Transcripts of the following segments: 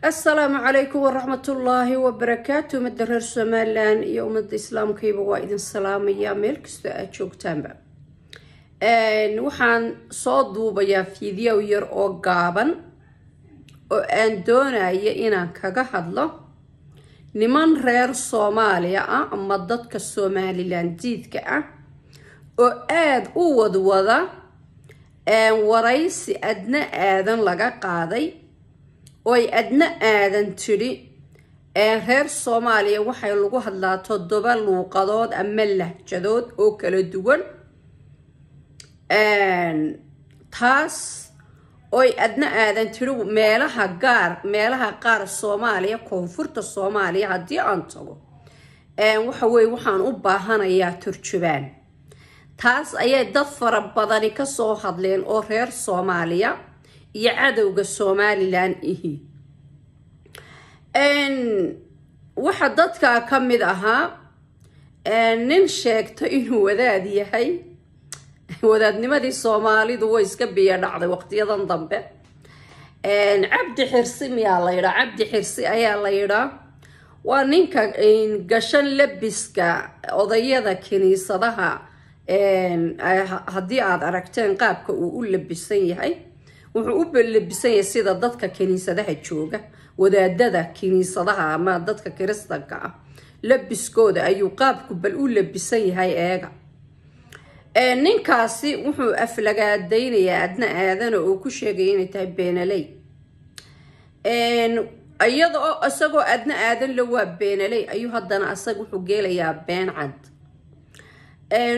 Asalaamu calaykum waraxmatullaahi wabarakaatu. Ummadda reer Somalilan iyo ummadda islaamkayba waa idin salaamayaa meel kastoo aad joogtaanba. Waxaan soo duubayaa fiidyow yar oo gaaban oo aan doonaya inaan kaga hadlo niman reer Soomaaliya ah ama dadka Somalilan diidka ah oo aada u wadwada waraysi Adna Aadan laga qaaday, oo ay Adna Aadan tidhi reer Soomaaliya waxay lagu hadlaa 7 luuqadood ama lahjadood oo kala duwan. Taas oy Adna Aadan tidhi meelaha qaar Soomaaliya, koonfurta Soomaaliya haddii aan tago, waxa weye waxaan u baahanayaa turjubaan. Taas ayay dad fara badani kasoo hadleen oo reer Soomaaliya iyo cadowga Somalilan ihi. Waxa dadkaa ka mid ahaa nin sheegto inuu wadaad yahay. Wadaadnimadii Soomaalidu way iska biyo dhacday waqtiyadan dambe. Cabdi Xirsi miyaa la yidhaa? Cabdi Xirsi ayaa la yidhaa. Waa ninka gashan labiska odayada kiniisadaha. Haddii aada aragteen qaabka uu u labisan yahay, wuxuu u labisan yahay sida dadka kiniisadaha jooga, wadaadada kiniisadaha ama dadka kiristanka ah labiskooda ayuu qaabku bal u labisan yahay. Eega ninkaasi wuxuu aflagaadaynayaa Adna Aadana oo ku sheegaya inay tahay beenaley, iyada oo isagoo Adna Aadan la waa beenaley ayuu haddana asaga wuxuu geelayaa been cad.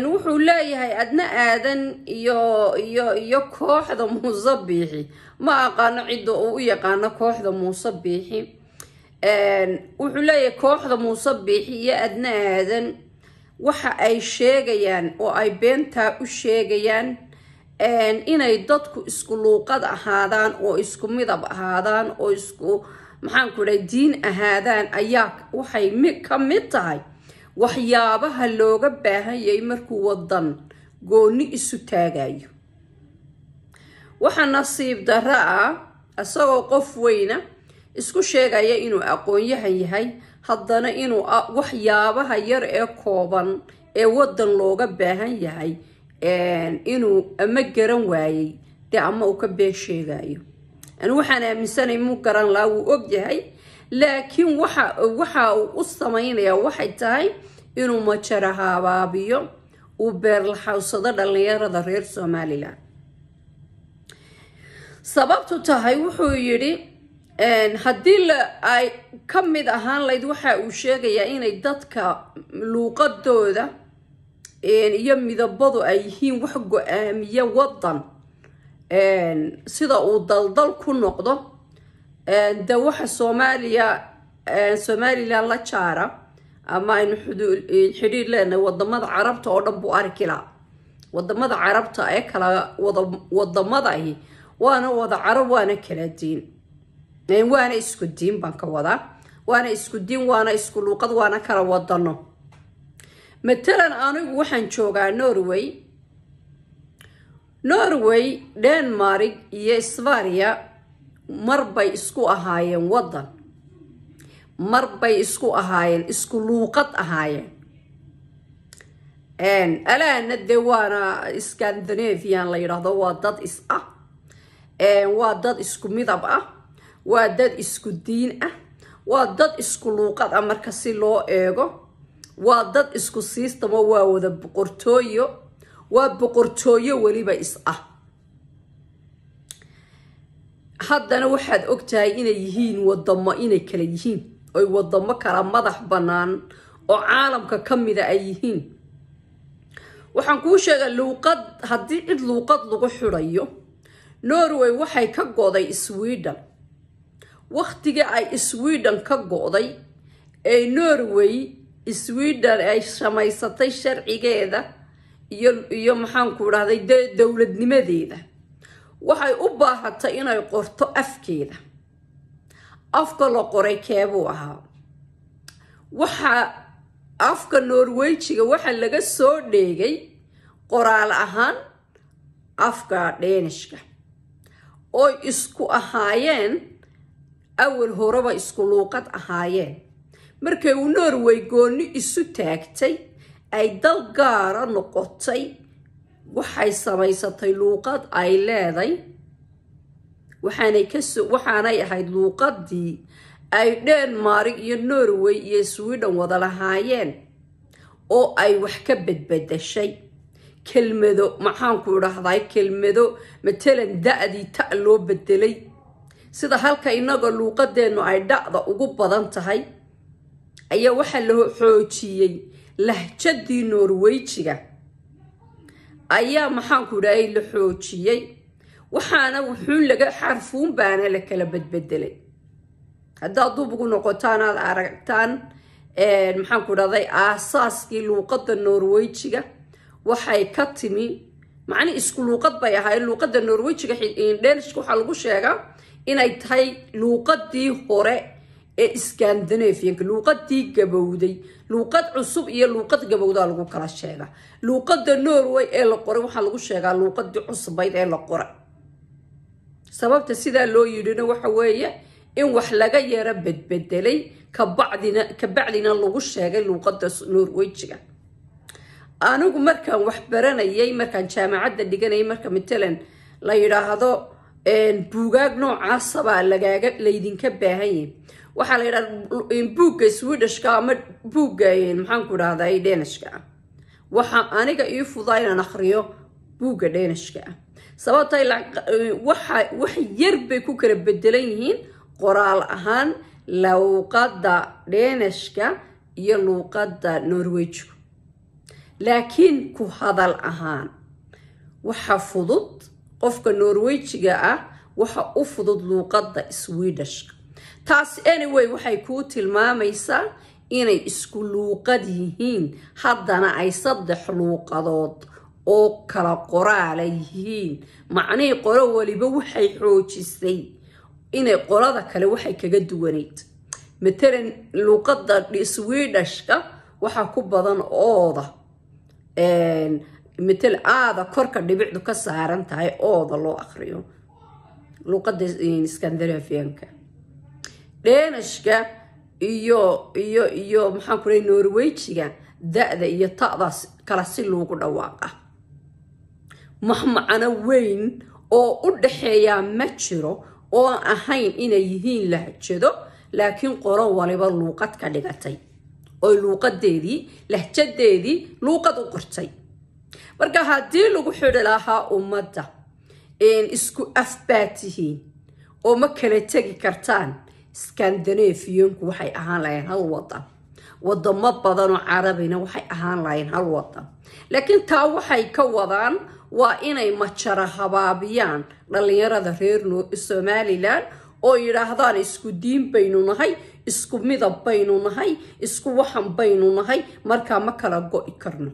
Wuxuu leeyahay Adna Aadan iyo kooxda Muuse Biixi, ma aqaano cidda uu u yaqaano kooxda Muuse Biixi. Wuxuu leeyahay kooxda Muuse Biixi iyo Adna Aadan waxa ay sheegayaan oo ay beentaa u sheegayaan inay dadku isku luuqad ahaadaan oo isku midab ahaadaan oo isku, maxaan ku dhahay, diin ahaadaan ayaa waxay ka mid tahay waxyaabaha looga baahan yahay markuu wadan gooni isu taagayo. Waxa nasiib darro ah isagoo qof weyna isku sheegaya inuu aqoon-yahan yahay, haddana inuu waxyaabaha yar ee kooban ee wadan looga baahan yahay inuu ama garan waayey dee ama uu ka been sheegayo. Anu waxaan aaminsanay muu garan lahaa, wuu og yahay, laakiin waxa uu u samaynayaa waxay tahay inuu majara habaabiyo, uu beerlaxawsado dhallinyarada reer Somalilan. Sababtu tahay wuxuu yidhi haddii la ay ka mid ahaan layd, waxa uu sheegayaa inay dadka luuqadooda iyo midabadu ay yihiin wax go-aamiya wadan sida uu daldal ku noqdo. De waxa Soomaaliya, Somalilan la jaara ama aynu xidhiir leenahay wadamada Carabta oo dhan buu arki lahaa. Wadamada Carabta ee kala wada wadamadahi waana wada Carab, waana kala diin, waana isku diin baan ka wadaa, waana isku diin, waana isku luuqad, waana kala wadano. Matalan anigu waxaan joogaa Norway. Norway, Denmark iyo Svaria marbay isku ahaayeen wadan, marbay isku ahaayeen, isku luuqad ahaayeen. Alaana dee waana Scandinavian la yidhaahdo, waa dad is ah, waa dad isku midab ah, waa dad isku diin ah, waa dad isku luuqad ah. Marka si loo eego waa dad isku siistamo, waa wada boqortooyo, waa boqortooyo weliba is ah. Haddana waxaad ogtahay inay yihiin wadamo, inay kala yihiin oy wadamo kala madax bannaan oo caalamka ka mida ay yihiin. Waxaan kuu sheegay luuqad, haddii cid luuqad lagu xidhayo, Norway waxay ka go'day Sweden. Wakhtigii ay Sweden ka go'day ee Norway Sweden ay samaysatay sharcigeeda iyo maxaanku idhahday dowladnimadeeda, waxay u baahatay inay qorto afkeeda. Afka la qoray keebuu ahaa? Waxa afka Norwejiga waxa laga soo dheegay qoraal ahaan afka Dhenishka, oy isku ahaayeen. Awal horeba isku luuqad ahaayeen. Markay uu Norway gooni isu taagtay, ay dal gaara noqotay, waxay samaysatay luuqad ay leeday. Waxaanay ahayd luuqadii ay Denmark iyo Norway iyo Sweden wada lahaayeen oo ay wax ka badbadashay kelmado, maxaanku idhahdaa, kelmado matalan da-dii ta loo bedelay, sida halka inaga luuqadeennu ay dhacda ugu badan tahay ayaa waxaa la xoojiyey lahjadii Norwejiga ayaa, maxaanku idhahay, la xoojiyey. Waxaana wuxuun laga xarfuun baana la kala badbedelay. Haddaad dub ugu noqotaan aad aragtaan, maxaanku idhahday, aasaaskii luuqadda Norwejiga waxay ka timi, macni isku luuqad bay ahaayeen. Luuqadda Norwejiga, Dhanishka, waxaa lagu sheegaa inay tahay luuqadii hore ee Scandinavianka, luuqadii gabowday. Luuqad cusub iyo luuqad gabowdaa lagu kala sheegaa. Luuqada Norway ee la qoray waxaa lagu sheegaa luuqadii cusbayd ee la qoray. Sababta sidaa loo yidhina waxa weeye in wax laga yaro bedbedelay, kabacdina lagu sheegay luuqada Norwejiga. Anigu markaan wax baranayay, markaan jaamacadda dhiganayay, marka matalan la yidhaahdo buugaag noocaasabaa lagaaga laydinka baahan yahay, waxaa la yidhahda buugga Swedishka ama buugga, maxaanku idhahdaa, Dhanishka ah. Waxaa aniga ii fudaa inaan akhriyo buugga Dhanishka ah, sababta waxa wax yar bay ku kala bedelan yihiin qoraal ahaan luuqadda Dhanishka iyo luuqadda Norwejigu, laakiin ku hadal ahaan waxa fudud qofka Norwejiga ah, waxa u fudud luuqadda Swedishka. Taas anyway waxay kuu tilmaamaysaa inay isku luuqad yihiin, haddana ay saddex luuqadood oo kala qoraala yihiin. Macnihii qolo waliba waxay xoojisay inay qolada kale waxay kaga duwanayd. Matalan luuqadda Swedishka waxaa ku badan ooda, matal aada korka dhibicdu ka saaran tahay, ooda loo akriyo luuqadda Scandinavianka. Dhanishka iyo maxaan ku leey Norwejiga, da-da iyo ta'daas kala si loogu dhawaaqa. Macno weyn oo u dhaxeeyaa ma jiro oo ahayn inay yihiin lahjado, laakiin qolo waliba luuqad ka dhigatay oy luuqadeedii, lahjadeedii luuqad u qortay. Marka haddii lagu xidhi lahaa ummadda isku af baa tihiin oo ma kala tegi kartaan, Scandinavianku waxay ahaan lahayeen hal wadan, wadamo badanoo Carabina waxay ahaan lahayeen hal wadan. Laakiin taa waxay ka wadaan waa inay majara habaabiyaan dhalinyarada reer Somalilan oo yidhaahdaan isku diin baynu nahay, isku midab baynu nahay, isku waxan baynu nahay, markaa ma kala go'i karno.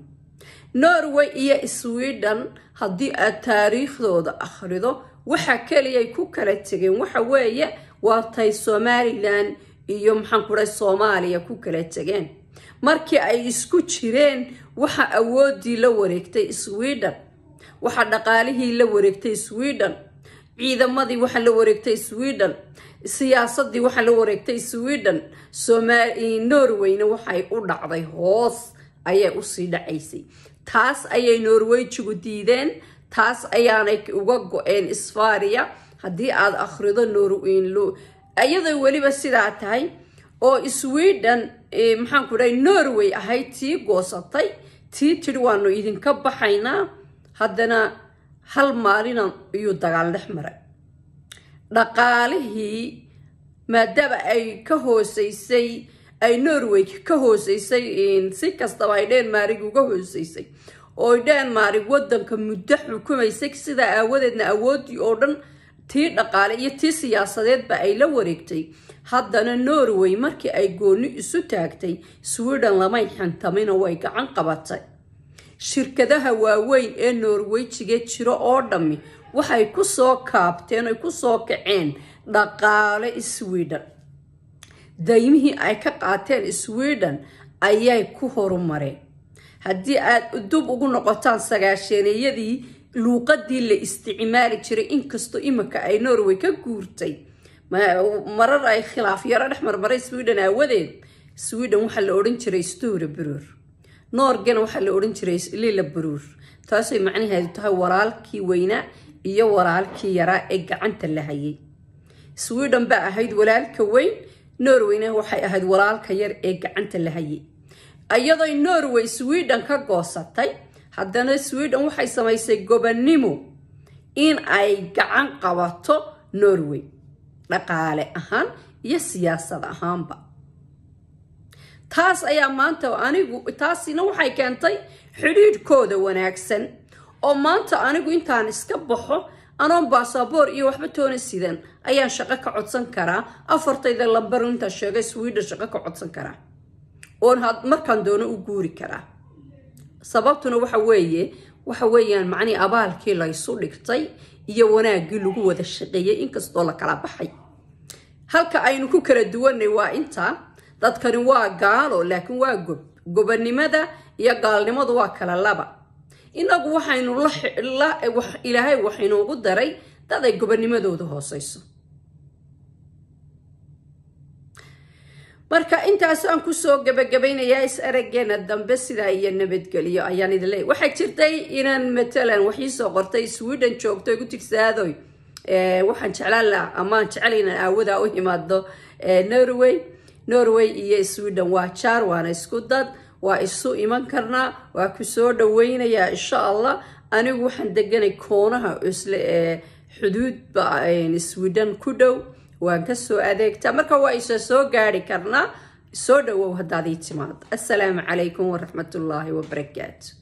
Norway iyo Sweden haddii aad taariikhdooda akhrido, waxa keliyay ku kala tegeen waxa weeye waatay Somalilan iyo, maxaan ku dhahay, Soomaaliya ku kala tegeen. Markii ay isku jireen waxa awooddii la wareegtay Sweden, waxa dhaqaalihii la wareegtay Sweden, ciidamadii waxa la wareegtay Sweden, siyaasadii waxa la wareegtay Sweden. Norwayna waxay u dhacday hoos ayay usii dhacaysay. Taas ayay Norwejigu diideen, taas ayaanay uga go-een Sfaria. Haddii aad akhrido, iyadoo weliba sidaa tahay oo Sweden, maxaan ku dhahay, Norway ahayd tii goosatay, tii tidhi waanu idinka baxaynaa, haddana hal maalina iyuu dagaal dhex maray. Dhaqaalihii maadaama ay ka hooseysay, ay Norway ka hooseysay, si kastaba ay Denmark uga hooseysay oo Denmark wadanka muddo xukumaysay, sidaa aawadeedna awooddii oo dhan, tii dhaqaale iyo tii siyaasadeedba, ay la wareegtay. Haddana Norway markii ay gooni isu taagtay, Sweden lamay xantamina, way gacan qabatay. Shirkadaha waaweyn ee Norwejiga jiro oo dhammi waxay kusoo kaabteen ay kusoo kaceen dhaqaale Sweden. Daymihii ay ka qaateen Sweden ayay ku horumareen. Haddii aad dub ugu noqotaan sagaashaneeyadii luuqadii la isticmaali jiray, inkastoo imika ay Norway ka guurtay, Marar ay khilaaf yaro dhex marmaray Sweden aawadeed, Sweden waxaa la odhan jiray storebror, Norgena waxaa la odhan jiray lillebror, taasay macnaheedu tahay walaalkii weynaa iyo walaalkii yaraa ee gacanta la hayay. Sweden baa ahayd walaalka weyn, Norwayna waxay ahayd walaalka yar ee gacanta la hayay. Iyadoo Norway Sweden ka goosatay, haddana Sweden waxay samaysay gobannimo in ay gacan qabato Norway dhaqaale ahaan iyo siyaasad ahaanba. Taas ayaa maanta anigu, taasina waxay keentay xidhiidhkooda wanaagsan, oo maanta anigu intaan iska baxo anoon baasaboor iyo waxba toona sidan ayaan shaqo ka codsan karaa. Afartayda lambar intaan sheegay Sweden shaqo ka codsan karaa, oon markaan doono u guuri karaa. Sababtuna waxa weeye, waxa weeyaan macnii abaalkii laysu dhigtay iyo wanaaggii lagu wada shaqeeyey, inkastoo la kala baxay. Halka aynu ku kala duwanay waa intaa. Dadkani waa gaalo, laakiin waa gob. Gobonnimada iyo gaalnimadu waa kala laba. Inagu waxaynu Ilaahay waxinoogu daray dad ay gobonnimadooda hooseyso. Marka intaas aan kusoo gabagabaynayaa. Is araggeena dambe sidaa iyo nabadgelyo ayaan idin leeyay. Waxaa jirtay inaan matalan wax ii soo qortay Sweden joogto, igu tigsaadoy, waxaan jeclaan lahaa amaan jecel inaan aawadaa u imaado Norway. Norway iyo Sweden waa jaar, waana isku dad, waa isu iman karnaa, waa ku soo dhaweynayaa insha Allah. Anigu waxaan deganay koonaha isle ee xuduudba Sweden ku dhow, waan kasoo adeegtaa, marka waa isa soo gaari karnaa. Soo dhawow haddaad ii timaado. Assalaamu calaykum waraxmatullaahi wabarakaatu.